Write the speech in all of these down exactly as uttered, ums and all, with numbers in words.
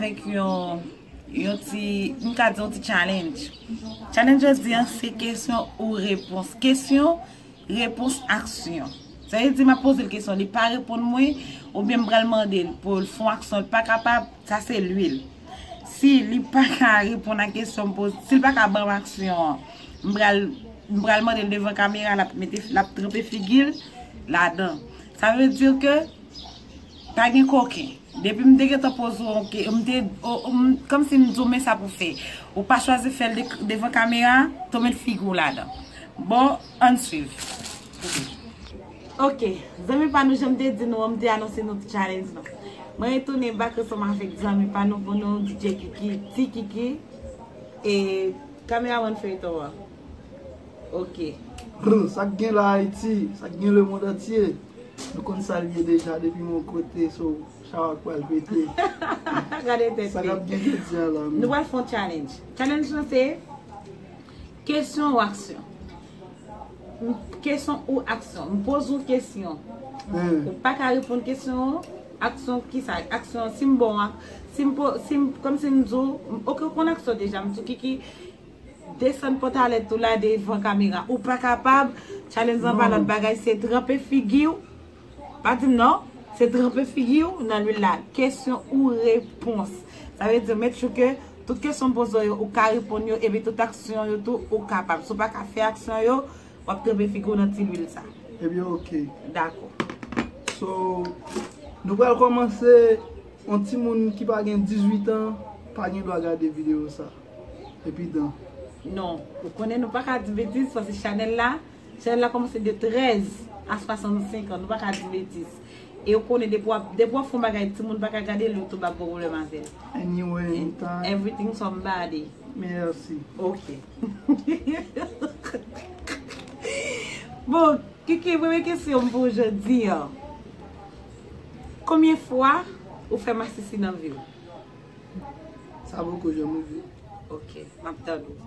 Avèk yon, yon ti, m ka di yon ti challenge. Challenge jodi a, se kesyon ou repons. Kesyon, repons, aksyon. Sa vle di, m ap poze l kesyon, li pa reponn mwen, oubyen m pral mande l pou l fè yon aksyon, l pa kapab, sa se lwil. Si li pa ka reponn a kesyon m poze, si l pa ka ban m aksyon an, m pral, m pral mande l devan kamera, l ap mete, l ap tranpe figi l ladan. Sa vle di ke pa gen koken. Depi m te gentan poze w, ok, m te, o, o, m, kòmsi m di w men sa pou fè. Ou pa chwazi fè l de, devan kamera, tou met figi w ladan. Bon, ann swiv. Ok, zanmi pa nou, jan m te di nou an, m te anonse nou challenge nou. Mwen retounen back ansanm avèk zanmi pa nou, pou nou, D J Kiki, Ti Kiki, e kameramann feyton an. Ok. Brr, sa k gen la Ayiti, sa k gen lemonn antye. Nou konn sa l ye deja depi yon kote, so, chawak pral pete. Gade tèt li. Sa k ap gen jodi a la, nou pral fè yon challenge. Challenge lan se kesyon ou aksyon. M, kesyon ou aksyon. M poze w kesyon. Ou pa ka reponn kesyon an. Aksyon kisa? Aksyon, si m bon, si m po, si m, kòmsi m di w, ok, ou konn aksyon deja, m di w Kiki, desann pantalèt ou la devan kamera. Ou pa kapab, challenge lan pa lòt bagay, se tranpe figi w. Pa di m non, se tranpe figi w nan lwil la. Kesyon ou repons. Sa vle di, make sure ke tout kesyon m poze w yo, ou ka reponn yo, epi tout aksyon yo tou, ou kapab. Si w pa ka fè aksyon yo, w ap tranpe figi w nan ti lwil sa. Ebyen, ok. Dakò. So, nou pral kòmanse, yon timoun ki pa gen dizuit an pa gen dwa gade videyo sa. Epi dan. Non, ou konnen nou pa ka di betiz, paske chanèl la, chanèl la kòmanse de trèz a swasannsenk an, nou pa ka di betiz. E ou konnen depi w ap, depi w ap fè yon bagay, timoun pa ka gade l, YouTube ap gen pwoblèm avè l. Anyway, m ta. Everything somebody. Mèsi. Ok. Bon, Kiki, premye kesyon m pou w jodi a. Konbyen fwa ou fè masisi nan vi w? Sa poko janm rive. Ok, m ap tann ou.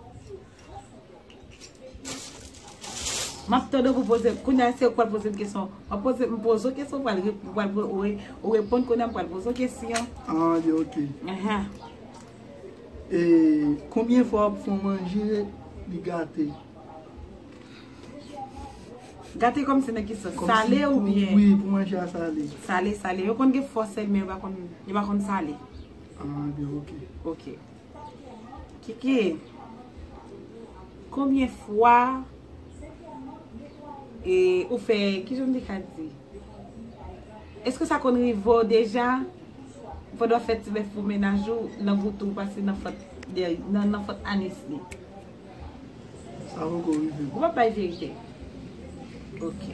M ap tann ou pou poze, kounye a se ou k pral poze m kesyon. M ap poze, m poze w kesyon, ou pral rep-, ou pral, ou re-, ou reponn kounye a, m pral poze w kesyon. Ah, ok. Ahan. E konbyen fwa w ap fè yon manje, li gate? Gate kòmsi nan ki sans? Sale oubyen? Wi, pou manje a sale. Sale, sale. Yo konn gen fò sèl, men yo pa konn, yo pa konn sale. Ah, byen, ok. Ok. Kiki, konbyen fwa, e, ou fè, kijan m te ka di? Èske sa konn rive w deja, pandan w ap fè ti bèf pou mennaj ou, nan bouton w pase nan fant dèy-, nan, nan fant anis li? Sa poko rive m. Ou p ap bay verite. Ok.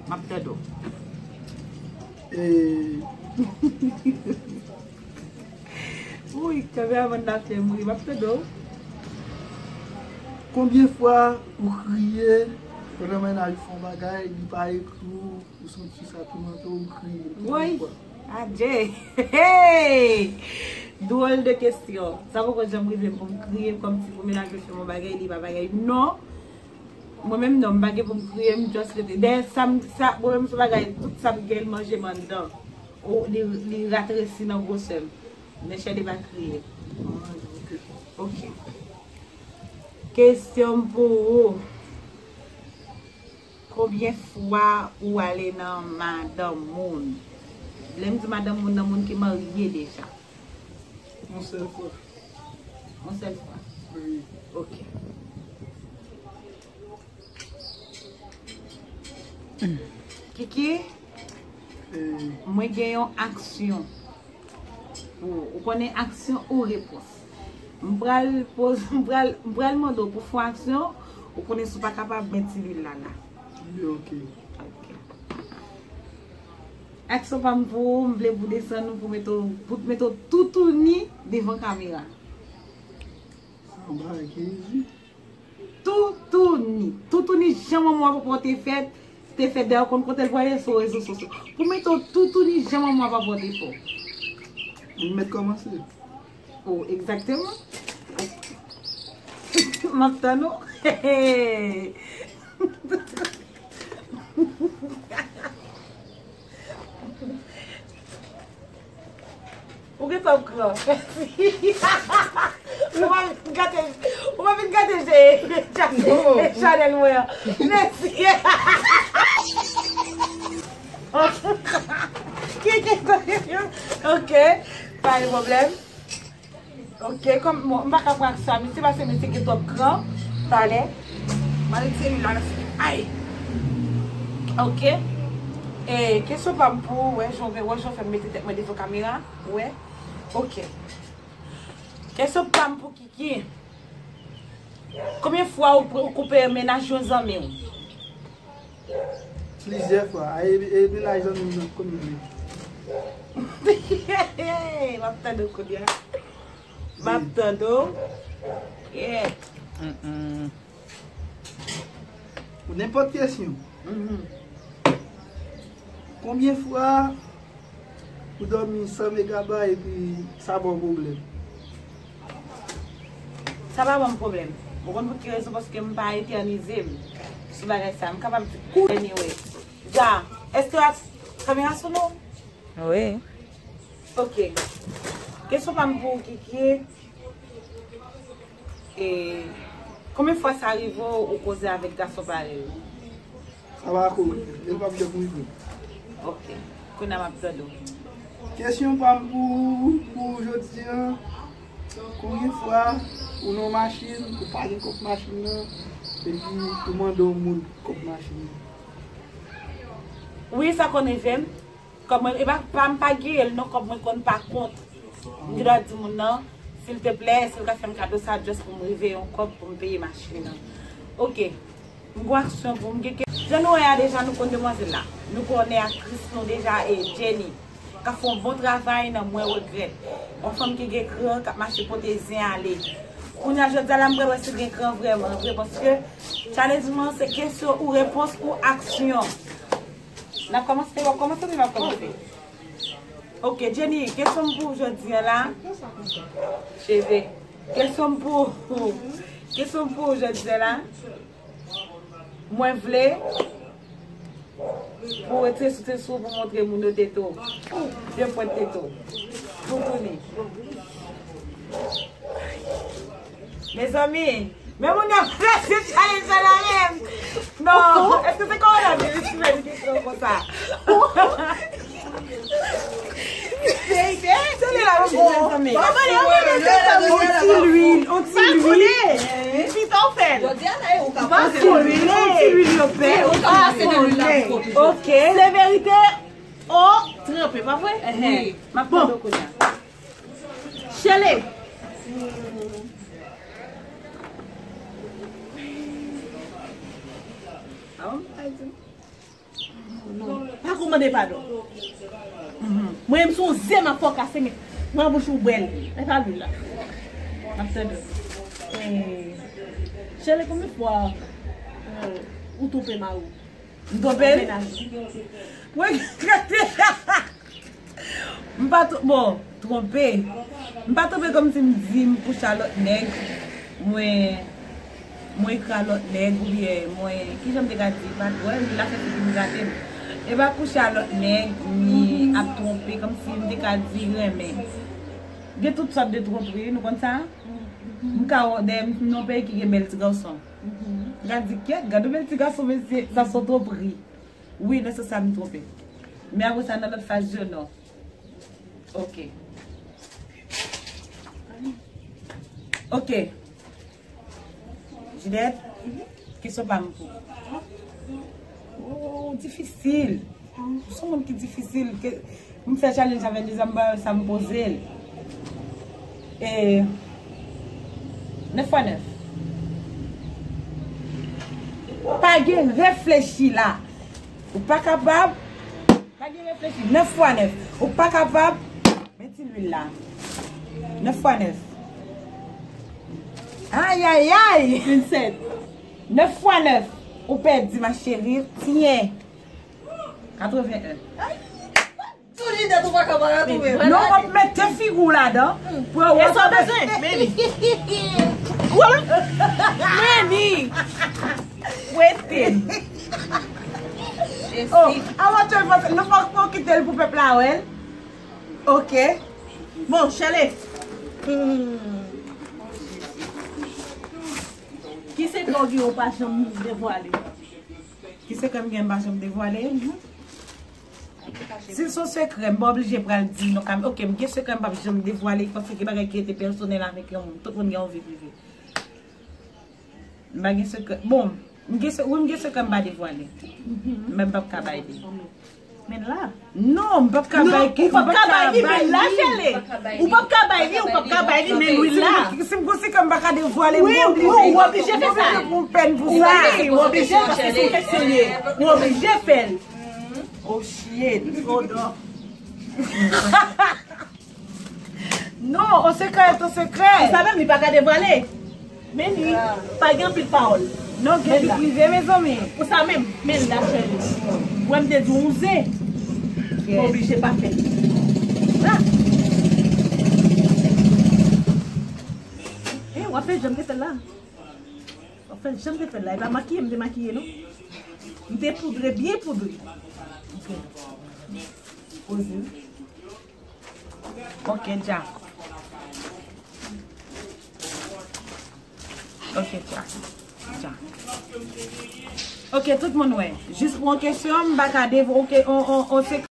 M ap tande w. E. Wi, kameramann la fè m ri. M ap tande w. Konbyen fwa ou kriye pandan mennaj ou fè yon bagay, li pa ekri w, ou santi sa toumante w, ou kriye? Woy, adje. Hey! Dwòl de kesyon. Sa poko janm rive m pou m kriye kòmsi pou mennaj mwen fè m yon bagay, li pa bagay. Non. Mwen menm non, m pa gen pou m kriye, m just rete. Dèyè sa, m, sa, mwen menm se bagay, tout sa m gen, l manje m anndan. Ou, li, li ratresi nan gwosè m. Men chè li pa kriye. Ok. Kesyon m pou ou. Konbyen fwa ou ale nan madanm moun? Lè m di madanm moun, nan moun ki marye deja. Yon sèl fwa. Yon sèl fwa? Wi. Ok. Kiki, mwen gen yon aksyon. Ou, ou konnen aksyon ou repons. M pral poz-, m pral, m pral mande w pou fè aksyon, ou konnen si w pa kapab, men ti lwil la la. Wi, ok. Ok. Aksyon pa m pou ou, m vle pou desann ou, pou mete w, pou mete w toutouni devan kamera. Sa bagay ki di. Toutouni. Toutouni jan manman w ak papa w te fèt, te fèt dayè w konn kote l prale sou rezo sosyo. Pou mete w toutouni jan manman w ak papa w te fè w. M mèt kòmanse. Oh, egzakteman. M ap tann ou. Top gran. Ou pa vin gate, ou pa vin gate je, je, chanèl mwen an. Mèsi. Ki, ki, ok, pa gen pwoblèm. Ok, kòm, bon, m pa ka pran aksyon a misye, paske misye gen twòp kran. Talè. M a retire li la, mèsi. Ay. Ok. E, kesyon pa m pou ou, wè, jan w fè, wè, jan w fè m mete tèt mwen devan kamera, wè. Ok. Kesyon pa m pou Kiki. Konbyen fwa ou, ou koupe mennaj yon zanmi w? Plizyè fwa. A, e, e mennaj zanmi m nan konbyen vle? M ap tande w kounye a. M ap tande w. Yeah. Mm-mm. Pou nenpòt kesyon. Mhm. Konbyen fwa ou dòmi san megabay epi sa ba w pwoblèm? Sa pa ban m pwoblèm. Ou konn pou ki rezon? Paske m pa etènize m sou bagay sa. M kapab di kou anyway. Ja, èske w ap kamera sou nou? Wi. Ok. Kesyon pa m pou ou, Kiki. E, konbyen fwa sa rive w ou koze avèk gason parèy ou? Sa pa ko rive. E l p ap janm rive. Ok. Kounye a m ap tande w. Kesyon pa m pou, pou jodi a. Konbyen fwa ou nan machin, ou pa gen kòb machin nan, epi ou mande yon moun kòb machin nan? Wi, sa konn rive m. Kòb mwen, e pa, pa, m pa genyen l non, kòb mwen konn pa kont. M gen dwa di moun nan, silteplè, si l ka fè m kado sa, just pou m rive yon kòb pou m peye machin nan. Ok. M gon aksyon pou m gen ke. Jan nou wè a deja, nou konn demwazèl la. Nou konnen aktris nou deja, e Jenny. K ap fè yon bon travay nan Mwen Regrèt. Yon fanm ki gen kran, k ap mache pote zen ale. Kounye a, jodi a la, m pral wè si l gen kran vrèman vre, paske challenge mwen se kesyon ou repons ou aksyon. N ap kòmanse, w ap kòmanse, wi, m ap kòmanse. Ok, Jenny, kesyon m pou w jodi a la. Cheve. Kesyon m pou, kesyon m pou w jodi a la. Mwen vle pou w retire soutyen sou w pou montre moun yo tete w. De pwent tete w. Pou tounen. Mezanmi, men moun yo prese challenge la menm. Non, èske se kowonaviris ki fè li gen kran konsa? Verite. Tande la, mezanmi. On ti lwil, on ti lwil. Pita w fè l. On ti lwil, on ti lwil yo fè. Ok. Se verite. O, tranpe, pa vre? Wi. M ap tande w kounye a. Chele. Ah, m pa di. Non, pa kou mande padon. Mwen menm se yon zen m ap fè w kase, men pran bouch ou bwè l. Men pa lwil la. M ap tande w. Eh, Chele, konbyen fwa, eh, ou twonpe mari w? M twonpe l? Mennaj ou. Mwen, gade. M pa tw-, bon, twonpe. M pa twonpe kòmsi m di m kouche a lòt nèg, mwen, mwen ekri a lòt nèg, oubyen mwen, kijan m te ka di, pa, wè, la fè figi m gate m. E pa kouche a lòt nèg, ni ap twonpe, kòmsi m te ka di renmen. Gen tout sòt de twonpri, nou konn sa? M ka wè, dèyè m nan peyi ki gen bèl ti gason. M ka di, kèt, gade yon bèl ti gason, mesye, sa se yon twonpri. Wi, nan sans sa m twonpe. Men apre sa, nan lòt faz yo, non. Ok. Ok. Juliette, kesyon pa m pou. Oh, difisil. Ou se yon moun ki difisil. Ke, m fè challenge avè l deja, m ba yo sa, m poze l. E, nèf fwa nèf. Pa gen reflechi la. Ou pa kapab. Pa gen reflechi. Nèf fwa nèf. Ou pa kapab. Men ti lwil la. Nèf fwa nèf. Ayayay! Vennsenk. Nèf fwa nèf. Ou pèdi, ma chérie. Tiens. Katreven en. Ay, Juliette, ou pa ka pa retwouve. Non, w ap mete figi w ladan. Pou w wè sa bezwen. Baby. Meni. Wete. Oh, avan tou, nou fòk nou kite l pou pèp la wè l. Ok. Bon, Shirley. Hmm. Ki sekrè w gen ou pa janm devwale? Ki sekrè m gen m pa janm devwale? Si l se yon sekrè, m pa oblije pral di non. Kam, ok, m gen sekrè m p ap janm devwale, paske gen bagay ki rete pèsonèl avèk yon moun. Tout moun gen yon vi prive. M pa gen sekrè. Bon, m gen se-, wi, m gen sekrè m pa devwale. Men m p ap ka bay li. Men la. Non, m p ap ka bay ki, ou p ap ka bay li, men la, Shirley. Ou p ap ka bay li, ou p ap ka bay li, men wi la. Si m gon sekrè m pa ka devwale, wi, m oblije. Ou oblije fè sa. Wi, ou oblije, paske se yon kèksyon li ye. Ou oblije fè l. Oh shit. Oh non. Non, on sekrè, on sekrè. Sa menm li pa ka devwale. Men li pa gen anpil pawòl. Non, gen vi prive, mezanmi. Pou sa menm, men la, Shirley. Wè m te di w ze. Ou oblije pa fè l. La. E, w ap fè jan m te fè l la. W ap fè jan m te fè l la. E pa makiye m te makiye, non. M te poudre, byen poudre. Ok. Poze. Ok, dja. Ok, dja. Dja. Ok, tout moun wè. Jis pou yon kesyon, m pa ka dev-, ok, on, on, on se